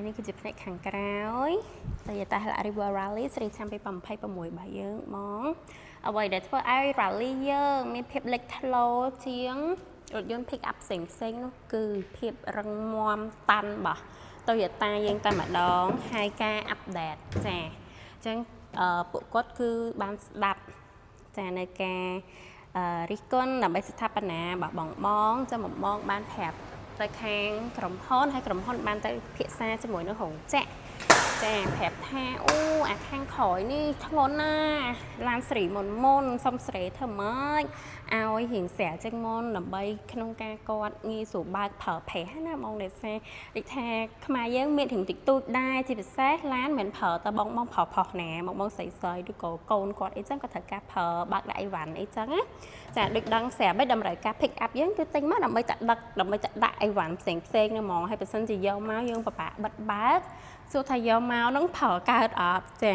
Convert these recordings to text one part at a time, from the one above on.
នេះគឺជាផ្នែកខាងក្រោយ Toyota Hilux Revo Rally ស៊េរីឆ្នាំ2026របស់យើងបងអ្វីដែលធ្វើឲ្យ Rally យើងមានភាពលេចធ្លោជាងរថយន្ត pick up ផ្សេងផ្សេងនោះគឺភាពរឹងមាំតាន់របស់ Toyota យើងតែម្ដងហើយការ update ចាអញ្ចឹងពួកគាត់គឺបានស្ដាប់ចានៅការរិះគន់ដើម្បីស្ថាបនារបស់បងបងចាំបងបងបានប្រាប់ទៅខាងក្រុមហ៊ុនហើយក្រុមហ៊ុនបានទៅពិភាក្សាជាមួយនឹងរោងចក្រចាប្រាប់ថាអូអាខាងក្រោយនេះធ្ងន់ណាស់ឡានស៊េរីមុនមុនសុំស្រេធ្វើម៉េចឲ្យរៀងស្រាលជាងមុនដើម្បីក្នុងការគាត់ងាយស្រួលបើកប្រើប្រាស់ណាបងដោយសារដូចថាខ្មែរយើងមានរឿងតិចតួចដែរជាពិសេសឡានមិនប្រើតបងបងប្រុសប្រុសណាបងបងស្រីស្រីឬក៏កូនគាត់អីចឹងគាត់ត្រូវការប្រើបើកដាក់អីវ៉ាន់អីចឹងណាចាដូចដឹងស្រាប់ហើយតម្រូវការ pick up យើងគឺទិញមកដើម្បីតែដឹកដើម្បីតែដាក់អីវ៉ាន់ផ្សេងផ្សេងហ្នឹងហ្មងហើយបើសិនជាយកមកយើងពិបាកបិទបើកសួរថាយកមកហ្នឹងប្រើកើតអត់ចា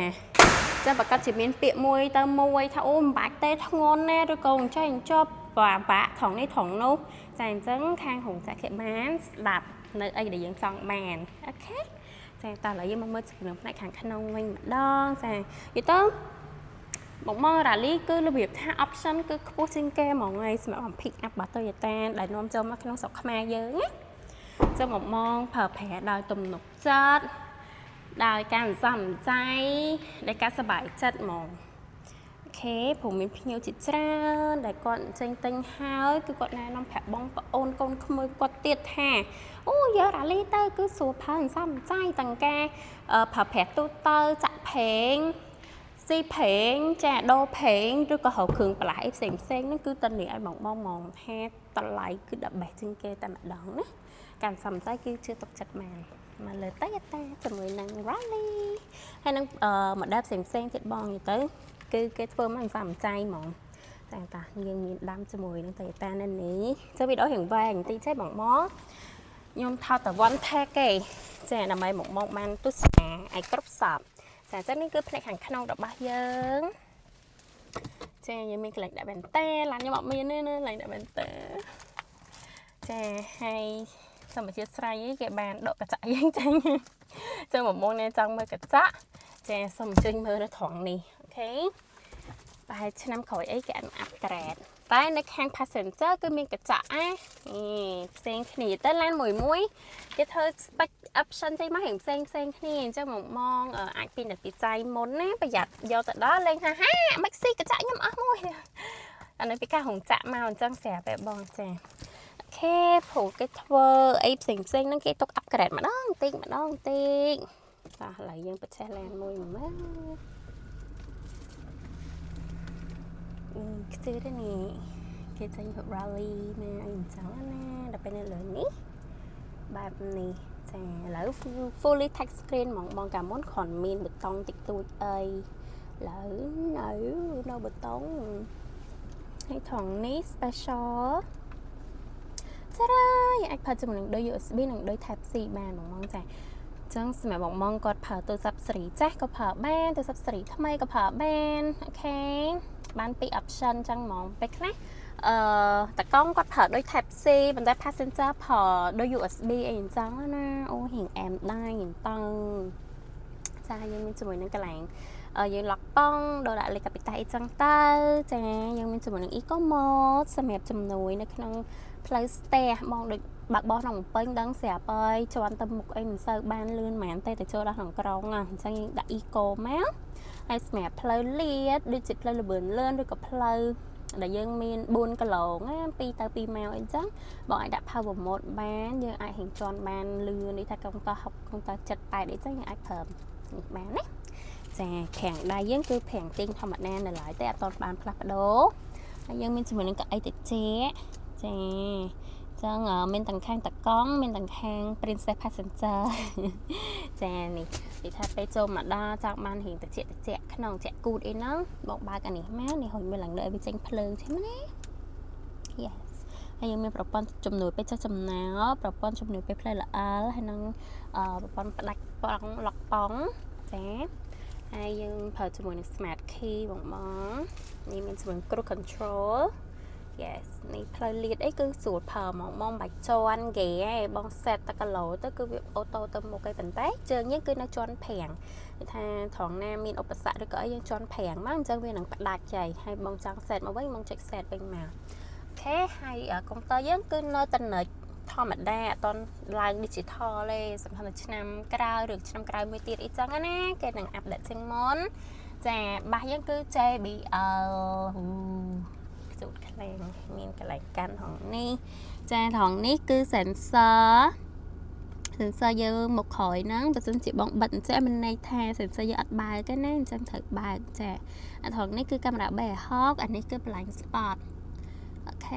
ចាំប្រកាសជាមានពាក្យមួយទៅមួយថាអូមិនបាច់ទេធ្ងន់ណាឬក៏អញ្ចេះអញ្ចប់បាបាក់ថងនេះថងនោះចាអញ្ចឹងខាងរោងចក្រគេបានស្ដាប់នៅអីដែលយើងចង់បាន OK ចាតោះឥឡូវយើងមកមើលជំនផ្នែកខាងក្នុងវិញម្ដងចានិយាយទៅមកមក Rally គឺរបៀបថា option គឺខ្ពស់ជាងគេហ្មងហើយសម្រាប់ pick up របស់ Toyota ដែលនាំចូលមកក្នុងស្រុកខ្មែរយើងណាចឹងមកមកប្រើប្រាស់ដោយទំនុកចិត្តដោយការសំចៃដោយការសប្បាយចិត្តហ្មង OK ព្រោះមានភ្ញៀវជាច្រើនដែលគាត់ចេញទិញហើយគឺគាត់ណែនាំប្រាប់បងប្អូនកូនក្មួយគាត់ទៀតថាអូយក Rally ទៅគឺស្រួលប្រើសំចៃទាំងការប្រើប្រាស់ទូទៅចាក់ប្រេងស៊ីប្រេងចាដូរប្រេងឬក៏រកគ្រឿងបន្លាស់អីផ្សេងផ្សេងហ្នឹងគឺតនីឲ្យបងបងហ្មងថាតម្លៃគឺដល់បេះជាងគេតែម្ដងណាការសំចៃគឺជឿទុកចិត្តបានមកលើ Toyota ជាមួយនឹង Rally ហើយនឹង model ផ្សេងផ្សេងទៀតបងនិយាយទៅគឺគេធ្វើមកសំចៃហ្មងចាតាយើងមានដាំជាមួយនឹង Toyota នៅនេះចុះវីដេអូរៀងវែងបន្តិចចេះបងបងខ្ញុំថតតែ one take ទេចាដើម្បីមកមកបានទស្សនាឲ្យគ្រប់សពចាអញ្ចឹងនេះគឺផ្នែកខាងក្នុងរបស់យើងចាយើងមានកន្លែងដាក់វ៉ែនតាឡានខ្ញុំអត់មានទេណាកន្លែងដាក់វ៉ែនតាចាហើយសូមអធិស្ឋានគេបានដកកញ្ចក់យើងចេញចឹងមកមកនេះចង់មើលកញ្ចក់ចាសូមអញ្ជើញមើលនៅត្រង់នេះOK ប្រហែលឆ្នាំក្រោយអីគេអត់ upgrade តែនៅខាង passenger គឺមានកញ្ចក់អាផ្សេងគ្នាទៅឡានមួយមួយគេធ្វើ spec option ចេញមករៀងផ្សេងផ្សេងគ្នាអញ្ចឹងមកមកអាចពីនិតពីចៃមុនណាប្រយ័ត្នយកទៅដល់លេងថាហាមិនស៊ីកញ្ចក់ខ្ញុំអស់មួយអានេះពីការរោងចក្រមកអញ្ចឹងស្រាប់តែបងចា OK ព្រោះគេធ្វើអីផ្សេងផ្សេងហ្នឹងគេទុក upgrade ម្ដងបន្តិចម្ដងបន្តិចបាទឥឡូវយើងបញ្ឆេះឡានមួយមើលខ្ជិលទេនេះគេចេញ Rally មកអីអញ្ចឹងណាដល់ពេលនៅលើនេះបែបនេះចាឥឡូវ fully touch screen ហ្មងបងកាលមុនគ្រាន់មានប៊ូតុងតិចតួចអីឥឡូវនៅនៅប៊ូតុងហើយថងនេះ special ចារ៉ាយើងអាចប្រើជាមួយនឹងដូច USB និងដូច Type C បានហ្មងបងចាចឹងសម្រាប់បងបងគាត់ប្រើទូរស័ព្ទស៊េរីចាស់ក៏ប្រើបានទូរស័ព្ទស៊េរីថ្មីក៏ប្រើបាន OK បានពីរ option ចឹងហ្មងពេលខ្លះតកង់គាត់ប្រើដូច Type C ប៉ុន្តែ passenger ប្រើដូច USB អីអញ្ចឹងណាអូរៀងអែមដែររៀងតើចាយើងមានជាមួយនឹងកន្លែងយើងឡុកប៉ងដល់ដាក់លេខកាពីតាអីចឹងទៅចាយើងមានជាមួយនឹង Eco Mode សម្រាប់ជំនួយនៅក្នុងផ្លូវស្ទះបងដូចបើកបោះក្នុងពេញដឹងស្រាប់ហើយជន់ទៅមុខអីមិនសូវបានលឿនហ្មងទេតែចូលដល់ក្នុងក្រុងអញ្ចឹងយើងដាក់ Eco មកហើយសម្រាប់ផ្លូវលាតដូចជាផ្លូវលបឿនលឿនឬក៏ផ្លូវដែលយើងមាន4គីឡូណា2ទៅ2ម៉ោងអីចឹងបងអាចដាក់ power mode បានយើងអាចហិងជន់បានលឿននេះថាកុងត60កុងត70 80អីចឹងយើងអាចប្រើនេះបានណាចាខាងដៃយើងគឺប្រាំងទីងធម្មតានៅឡើយតែអត់ទាន់បានផ្លាស់ប្ដូរហើយយើងមានជាមួយនឹងកៅអីតិចចាចឹងមានទាំងខាងតកង់មានទាំងខាង Princess Passenger ចានេះនិយាយថាពេលចូលមកដល់ចង់បានរៀងតិចតិចក្នុងចាក់គូតអីហ្នឹងបងបើកអានេះមកនេះហុញមើលឡើងលើឲ្យវាចេញភ្លើងឆេណា Yes ហើយយើងមានប្រព័ន្ធជំនួយពេលចុះចំណោប្រព័ន្ធជំនួយពេលផ្លូវល្អិលហើយនឹងប្រព័ន្ធផ្ដាច់ប៉ង់ឡុកប៉ង់ចាហើយយើងប្រើជាមួយនឹង smart key បងបងនេះមានជាមួយ cruise control Yes នេះផ្លូវលាតអីគឺស្រួលប្រើហ្មងបងបាច់ជាន់គេឯងបង set តគីឡូទៅគឺវា auto ទៅមុខឯងប៉ុន្តែជើងយើងគឺនៅជាន់ហ្វ្រាំងគេថាត្រង់ណាមានឧបសគ្គឬក៏អីយើងជាន់ហ្វ្រាំងមកអញ្ចឹងវានឹងផ្ដាច់ចៃហើយបងចង់ set មកវិញបងចុច set វិញមក OK ហើយកុំព្យូទ័រយើងគឺនៅតែនិចធម្មតាអត់តឡើង digital ទេសំខាន់តែឆ្នាំក្រោយឬឆ្នាំក្រោយមួយទៀតអីចឹងណាគេនឹង update ជាងមុនចាបាសយើងគឺ JBL ហ៊ូខ្ជូតខ្លាំងមានកន្លែងកាន់ថងនេះចាថងនេះគឺ sensor យើងមកក្រោយហ្នឹងបើសិនជាបងបិទអញ្ចឹងមានន័យថា sensor យើងអត់បើកទេណាអញ្ចឹងត្រូវបើកចាអាថងនេះគឺកាមេរ៉ា360អានេះគឺ blind spot OK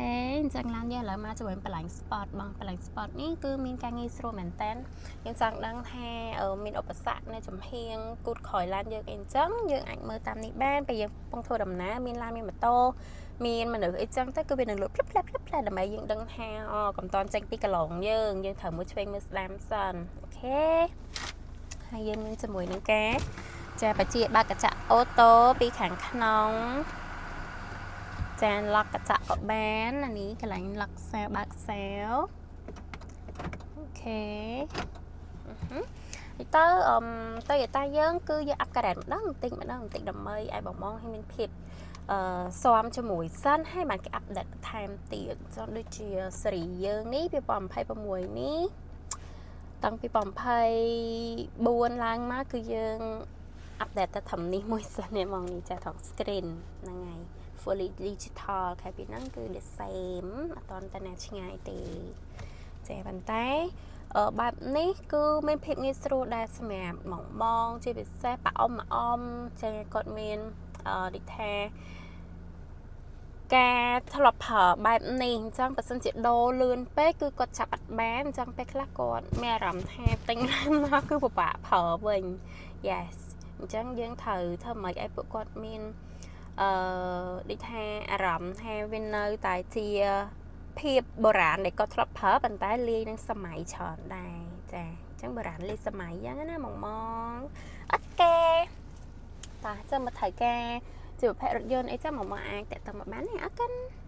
អញ្ចឹងឡានយើងឥឡូវមកជាមួយ blind spot បង blind spot នេះគឺមានការងាយស្រួលមែនតើយើងចង់ដឹងថាមានឧបសគ្គនៅចំហៀងគូតក្រោយឡានយើងអីអញ្ចឹងយើងអាចមើលតាមនេះបានពេលយើងកំពុងធ្វើដំណើរមានឡានមានម៉ូតូមានមនុស្សអីចឹងទៅគឺវានឹងលុតភ្លឹបផ្លែភ្លឹបផ្លែដើម្បីយើងដឹងថាអូកំតនចេញពីកន្លងយើងយើងត្រូវមើលឆ្វេងមើលស្ដាំសិន OK ហើយយើងមានជាមួយនឹងការចាបជាបើកកញ្ចក់ auto ពីខាងក្នុងចា lock កញ្ចក់ក៏បានអានេះកន្លែង lock សោបើកសោ OK ទៅអឹមទៅតាយើងគឺយើង upgrade ម្ដងបន្តិចម្ដងបន្តិចដើម្បីឲ្យបងបងឲ្យមានភាពអឺស៊ាំជាមួយសិនហើយបានគេ update បន្ថែមទៀតចង់ដូចជាស៊េរីយើងនេះ2026នេះតាំងពី2024ឡើងមកគឺយើង update តែត្រឹមនេះមួយសិននេះហ្មងនេះចាថង screen ហ្នឹងហើយ fully digital ខែពីហ្នឹងគឺ the same អត់តតែណាឆ្ងាយទេចាប៉ុន្តែអឺបែបនេះគឺមានភាពងាយស្រួលដែរសម្រាប់បងបងជាពិសេសប៉ាអ៊ំម៉ាអ៊ំចាគាត់មានអឺដូចថាការធ្លាប់ប្រើបែបនេះអញ្ចឹងបើសិនជាដូរលឿនពេកគឺគាត់ចាប់អត់បានអញ្ចឹងពេលខ្លះគាត់មានអារម្មណ៍ថាទិញឡានមកគឺពិបាកប្រើវិញ Yes អញ្ចឹងយើងត្រូវធ្វើម៉េចឲ្យពួកគាត់មានអឺដូចថាអារម្មណ៍ថាវានៅតែជាភាពបុរាណដែលគាត់ធ្លាប់ប្រើប៉ុន្តែលាយនឹងសម័យច្រើនដែរចាអញ្ចឹងបុរាណលាយសម័យអញ្ចឹងណាបងបង OK តាចាំមកត្រូវការជាប្រភេទរថយន្តអីចឹងមកមកអាចតាក់ទងមកបានណាអរគុណ។